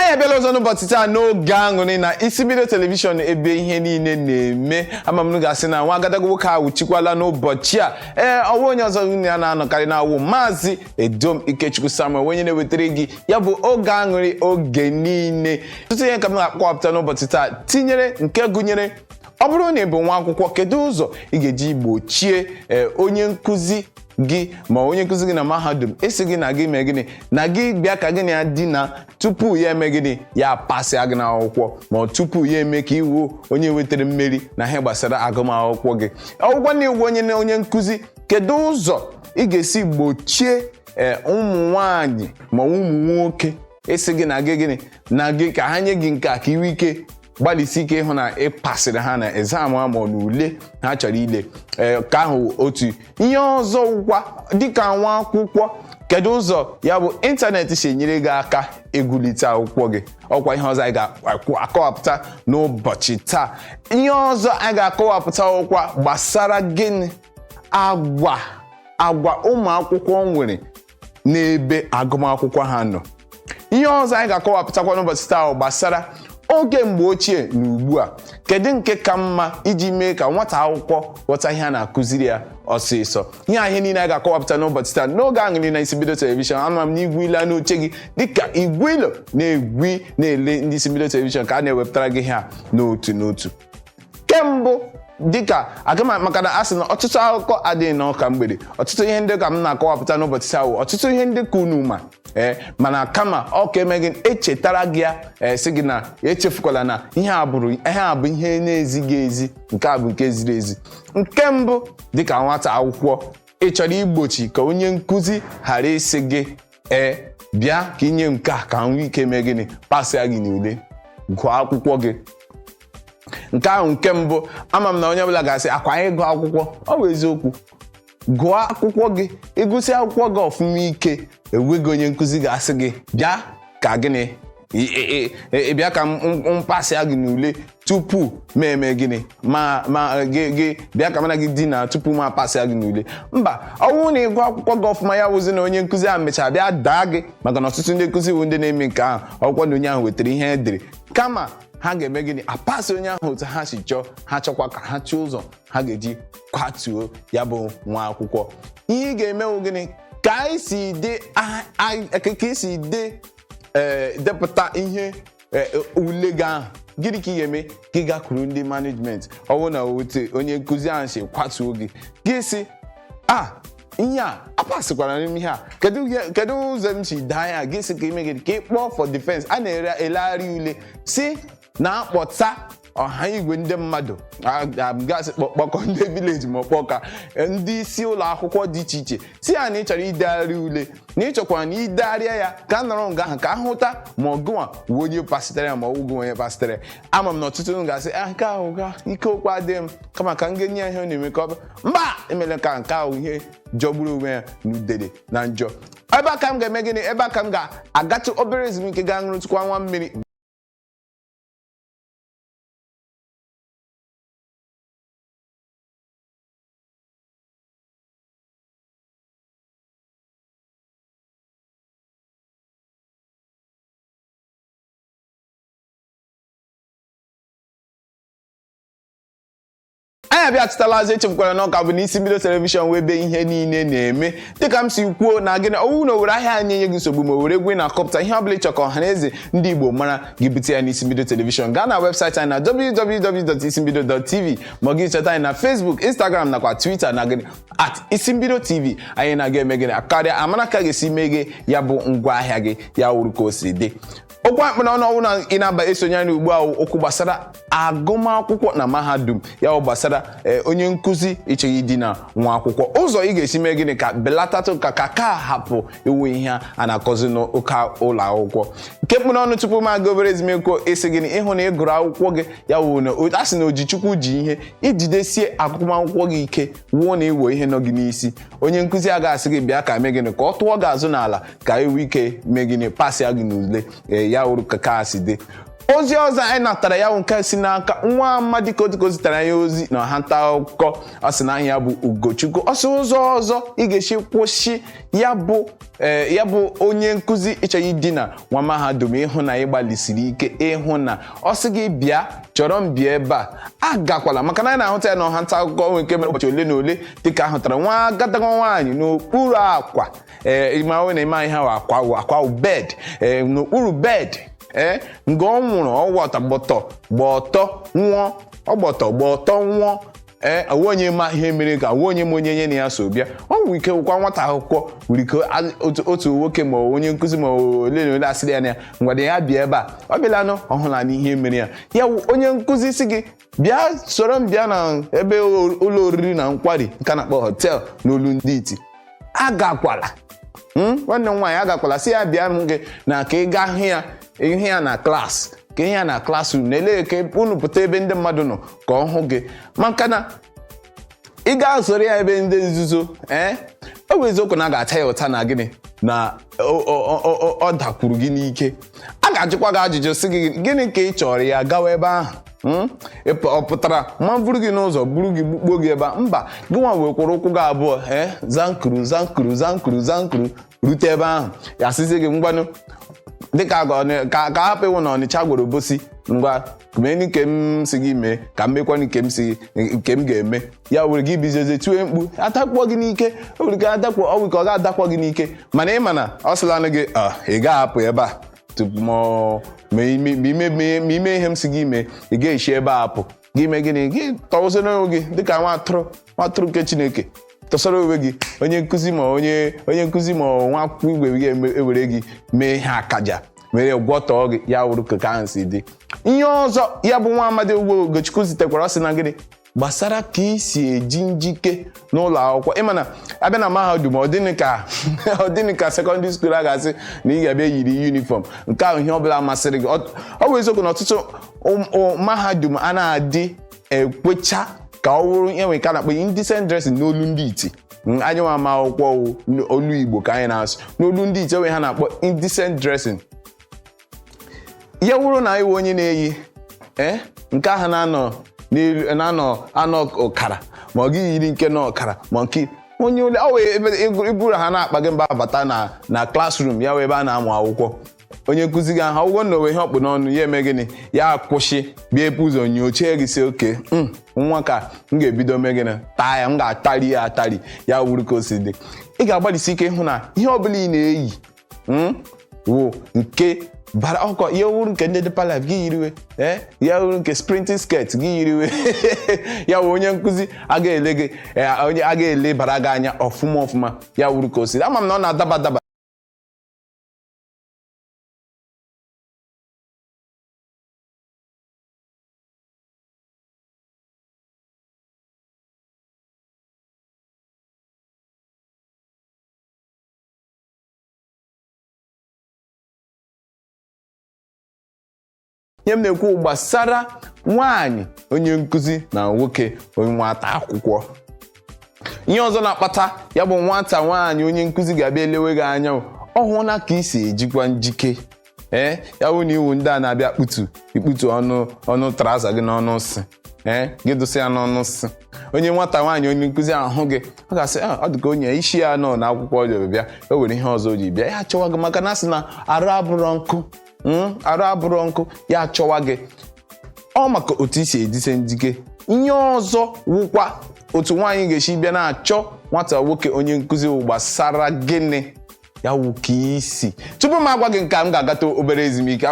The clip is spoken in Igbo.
Anyị abịala ọzọ n'ụbọchị taa n'oge aṅụrị na Isi Mbido Telivishọn, ebe ihe niile na-eme. Ama m ga-asị na nwa agadaga nwoke ahụ chikwala n'ụbọchị a. Ee, ọwa onye ọzọ ya na-anọkarị na-awụ Maazị Edom Ikechukwu Samuel, onye na-ewetara gị ya bụ oge aṅụrị oge niile. Ọtụtụ ihe ka m na-akọwapụta n'ụbọchị taa, tinyere nke gụnyere: ọ bụrụ na ị bụ nwa akwụkwọ, kedu ụzọ ị ga-eji gbochie onye nkụzi gị, ma onye nkụzi gị na mahadum, ịsị gị na gị mee gịnị, na gị bịa ka gị na ya dina tupu ya eme gịnị, ya pasịa gị n'akwụkwọ, ma tupu ya eme ka iwu onye nwetara mmeri na ihe gbasara agụmakwụkwọ gị? Ọgwụgwọ na iwu onye na onye nkụzi, kedu ụzọ ị ga-esi gbochie ụmụ nwanyị ma ụmụ nwoke ịsị gị na gị gịnị, na gị ka ha nye gị nke a ka iwe ike gbalịsi ike ịhụ na ị pasịrị ha na exam ha ma ọ na ule ha chọrọ ile? Ee, ka ahụ otu ihe ọzọ kwa, dịka nwa akwụkwọ, kedu ụzọ ya bụ ịntanetị si enyere gị aka ịgụlite akwụkwọ gị? Ọkwa ihe ọzọ anyị ga-akọwapụta n'ụbọchị taa. Ihe ọzọ anyị ga-akọwapụta ọkwa gbasara gịnị? Agwa ụmụ akwụkwọ nwere n'ebe agụmakwụkwọ ha nọ. Ihe ọzọ anyị ga-akọwapụtakwa n'ụbọchị taa gbasara oge mgbe ochie na ugbu a, kedu nke ka mma iji mee ka nwata akwụkwọ ghọta ihe a na-akụziri ya ọsịsọ? Ihe ahụ niile anyị ga-akọwapụta n'ụbọchị taa n'oge aṅụrị na Isi Mbido Telivishọn. Ama m na igwe ile n'oche gị dịka igwe ilo na-egwi na-ele ndị Isi Mbido Telivishọn ka a na-ewepụtara gị ha n'otu n'otu. Kembụ, dịka agama, maka na a sị na ọtụtụ akụkọ adịghị n'ọka mgbede, ọtụtụ ihe ndị ka m na-akọwapụta n'ụbọchị taa wụ ọtụtụ ihe ndị ka unu ma ee, mana kama ọ ka eme gị echetara gị ya, ee, sị gị na echefukwala na ihe a bụrụ ihe a bụ ihe na-ezighị ezi, nke a bụ nke ziri ezi. Nke mbụ, dịka nwata akwụkwọ, ị chọrọ igbochi ka onye nkụzi ghara ịsị gị, ee, bịa ka inye nke a ka nwee ike mee gịnị, pasịa gị n'ule, gụọ akwụkwọ gị. Nke ahụ nke mbụ. Ama m na onye ọbụla ga-asị akwa anyị gụọ akwụkwọ. Ọ bụ eziokwu, gụọ akwụkwọ gị, ịgụsị akwụkwọ gị ọfụma ike, enweghị onye nkụzi ga-asị gị bịa ka gịnị, ị bịa ka m pasịa gị n'ule tupu ma eme gịnị, ma gị bịa ka mana gị dina tupu ma pasịa gị n'ule. Mba, ọ bụrụ na ịgụ akwụkwọ gị ọfụma, ya wụzi na onye nkụzi ahụ mechara bịa daa gị, maka na ọtụtụ ndị nkụzi bụ ndị na-eme nke ahụ, akwụkwọ na onye ahụ wetara ihe edere, kama ha ga-eme gịnị, apasị onye ahụ otu ha si chọọ. Ha chọkwa ka ha chọọ ụzọ ha ga-eji kwatuo ya bụ nwa akwụkwọ. Ihe ị ga-emewu gịnị? Ka anyị si dị, ka isi dị, ee, depụta ihe ule gị ahụ, gịnị ka ị ga-eme? Ka ị gakwuru ndị management. Ọ bụrụ na otu onye nkụzi ahụ si kwatuo gị, gị si a ihe a apasịkwara n'ime ihe a, kedu ụzọ m si daa ya? Gị sị ka ime gịnị? Ka ị kpọọ for defense. A na-ere elegharị ule, si na-akpọta ọha igwe ndị mmadụ, gasị kpọkọ ndị village, ma kpọọ ka ndị isi ụlọ akwụkwọ dị iche iche, si ya na ị chọrọ idegharị ule, na ị chọkwara na idegharịa ya ka a nọrọ nga ahụ ka ahụta ma ọgụnwa wụ onye pasịtara ya ma ọ wụgụ onye pasịtara ya. Ama m na ọtụtụ m ga-asị a nke ahụ ga ike okwu adịghị m, kama ka m ga-enye ya ihe ọ na-eme ka ọ bụ mba emere ka nke ahụ ihe jọgburu onwe ya na udele na njọ. Ebe a ka m ga-eme gịnị? Ebe a ka m ga-agatụ obere ezumike, gaa ṅụrụtụkwa nwa mmiri. Anyị abịachitala azụ. Echefukwara na ọka bụ n'Isi Mbido Telivishọn, wee ebe ihe niile na-eme. Dịka m si kwuo na gịnị, ọwụ na owere ahịa anyị enye gị nsogbu, ma owere egwu ị na-akọpụta, ihe ọbụla ịchọ ka ọha na eze ndị Igbo mara gị, bute ya n'Isi Mbido Telivishọn. Gaa na webụsaịtị anyị na www.isimbido.tv, ma ọ gị chọta anyị na Facebook, Instagram nakwa Twitter na gịnị, @IsimbidoTV. Anyị na-aga eme gịnị karịa amara ka ga-esi mee gị ya bụ ngwaahịa gị ya wuru ka o si dị. Okwu akpụ na ọnụ ọwụ na ị na-aba esonye anyị ugbu a, okwu gbasara agụmakwụkwọ na mahadum, ya bụ gbasara onye nkụzi ịchọghị idina nwa akwụkwọ. Ụzọ ị ga-esi mee gịnị ka belatatụ ka hapụ iwu ihe a na-akọzi n'ụka ụlọ akwụkwọ. Nke mkpụrụ ọnụ tupu m aga obere ezumike, isi gịnị, ịhụ na ị gụrụ akwụkwọ gị, ya wụ na a sị na Ojichukwu ji ihe ijidesie agụmakwụkwọ gị ike, wuo na iwo ihe nọ gị n'isi, onye nkụzi agaghị asị gị bịa ka mee gịnị, ka ọ tụọ gị azụ n'ala ka ewe ike mee gịnị, pasịa gị n'ule. Ya wụrụ ka ka si dị. Ozi ọzọ anyị natara ya bụ nke si n'aka nwa amadi ka o zitere anyị ozi na ọha nta akụkọ. Ọ sị na aha ya bụ Ugochukwu. Ọ sị ụzọ ọzọ ị ga-esi kwụsị ya bụ ya bụ onye nkụzi ịchọghị idina nwa mahadum, ịhụ na ị gbalịsiri ike ịhụ na ọ sị gị bịa chọrọ m bịa ebe a, agakwala, maka na anyị na-ahụta ya na ọha nta akụkọ nwe nke mere ụbọchị ole na ole dịka ahụtara nwa agadaga nwaanyị n'okpuru akwa. Ee, ma ọ na-eme anyị ha akwa akwa bed, ee, n'okpuru bed. Ee, nga ọ nwụrụ ọgbọtọ gba ọtọ nwụọ, ọgbọtọ gba ọtọ nwụọ. Ee, onwe onye ma ihe mere ka onwe onye ma onye nye na ya so bịa. Ọ nwere ike wụkwa nwata akwụkwọ, nwere ike otu nwoke ma onye nkụzi ma ole na ole asịrị ya na ya ngwada ya bịa ebe a, ọ bịalanụ ọhụla n'ihe mere ya. Ya wụ onye nkụzi si gị bịa soro m bịa na ebe ụlọ oriri na nkwari nke a na-akpọ hotel n'olu ndị iti, agakwala. Nwanne m nwaanyị, agakwala si ya bịa m gị na ka ị gaa hụ ya, ihe ya na klaasị, ka ihe ya na classroom na ele ka unu pụta ebe ndị mmadụ nọ ka ọ hụ gị, maka na ị ga-asoro ya ebe ndị nzuzo. Ee, ọ bụ eziokwu na a ga-ata ya ụta na gịnị na ọ dakwuru gị n'ike, a ga-ajụkwa gị ajụjụ sị gị gịnị ka ị chọrọ ya gawa ebe ahụ. Ọ pụtara ma buru gị n'ụzọ buru gị gbukpo gị ebe a? Mba, gị nwa wekwara ụkwụ gị abụọ, ee, zankuru zankuru zankuru zankuru rute ebe ahụ, ya sịzie gị ngwanụ dịka ka hapụ ịwụ na Ọnịcha gwara obosi, ngwa mee nke m si gị mee ka m mekwanụ nke m si nke m ga-eme. Ya were gị bizozie tiwe mkpu adakpọ gị n'ike, o nwere ike adakpọ, ọ nwere ike ọ ga-adakpọ gị n'ike, mana ị ma na ọ sịlanụ gị ị ga-ahapụ ebe a tupu ma ime ihe m si gị mee, ị ga-esi ebe a apụ. Gị mee gịnị? Gị tọwụsịrị onwe gị dịka nwa atụrụ, nwa atụrụ nke Chineke, tọsara onwe gị. Onye nkụzi ma onye nkụzi ma nwa akwụkwọ igwe ga-ewere gị mee ihe akaja mere gwọtọọ gị, ya wụrụ ka ahụ si dị. Ihe ọzọ ya bụ nwa amadi ugbo Ugochukwu zitekwara, ọ sị na gịnị gbasara ka isi eji njike n'ụlọ akwụkwọ. Ịma na abịa na mahadum, ọ dịnị ka secondary school a ga-asị na ị ga-abịa yiri uniform nke ahụ ihe ọbụla masịrị gị. Ọ bụ eziokwu na ọtụtụ mahadum a na-adị ekwecha ka ọ wụrụ ihe nwere ka na-akpọ indecent dressing n'olu ndị iti. Anyị nwa ama akwụkwọ olu Igbo ka anyị na-asụ n'olu ndị iti, enwe ha na-akpọ indecent dressing. Ya wụrụ na iwe onye na-eyi ee nke ahụ na-anọ n'elu na-anọ anọ ọkara, ma ọ gị yiri nke na ọkara, ma nke onye ole ọ wee ebe iburu ha na-akpa gị mba bata na classroom, ya wee ebe a na-amụ akwụkwọ, onye nkụzi gị ahụ ọgwụgwọ na onwe ihe ọkpụ n'ọnụ ya eme gịnị, ya akwụsị bịa ebu ụzọ nyochie gị, si oke nwa ka m ga-ebido mee gịnị, taa ya, m ga-atari ya atari. Ya wuru ka o si dị, ị ga-agbalịsi ike ịhụ na ihe ọbụla ị na-eyi wụ nke bara ọkọ. Ya wuru nke ndị Deeper Life gị yiriwe, ee, ya wuru nke sprinting skirt gị yiriwe, ya wụ onye nkụzi aga ele gị, onye aga elebara gị anya ọfụma ọfụma. Ya wuru ka o si dị, ama m na ọ na-adaba adaba. Ihe m na-ekwu gbasara nwaanyị onye nkụzi na nwoke onye nwata akwụkwọ, ihe ọzọ na-akpata ya bụ nwata nwaanyị onye nkụzi ga-abịa elewe gị anya, ọ hụla ka ị si ejikwa njike. Ee, ya bụ na iwu ndị a na-abịa kputu ikputu ọnụ ọnụ trouser gị n'ọnụ sị, ee, gị dosa ya n'ọnụ sị, onye nwata nwaanyị onye nkụzi ahụ gị, ọ ga-asị ọ dị ka onye isi ya nọ n'akwụkwọ ọ ji bịa, o nwere ihe ọzọ o ji bịa, ya achọwa gị, maka na asị na arụ abụrọ nkụ, arụ abụrọ nkụ, ya achọwa gị ọ maka otu isi edise njike. Ihe ọzọ wụkwa otu nwaanyị ga-esi bịa na-achọ nwata nwoke onye nkụzi gbasara gịnị, ya wụ ka isi. Tupu m agwa gị nke a, m ga-agata obere ezumike.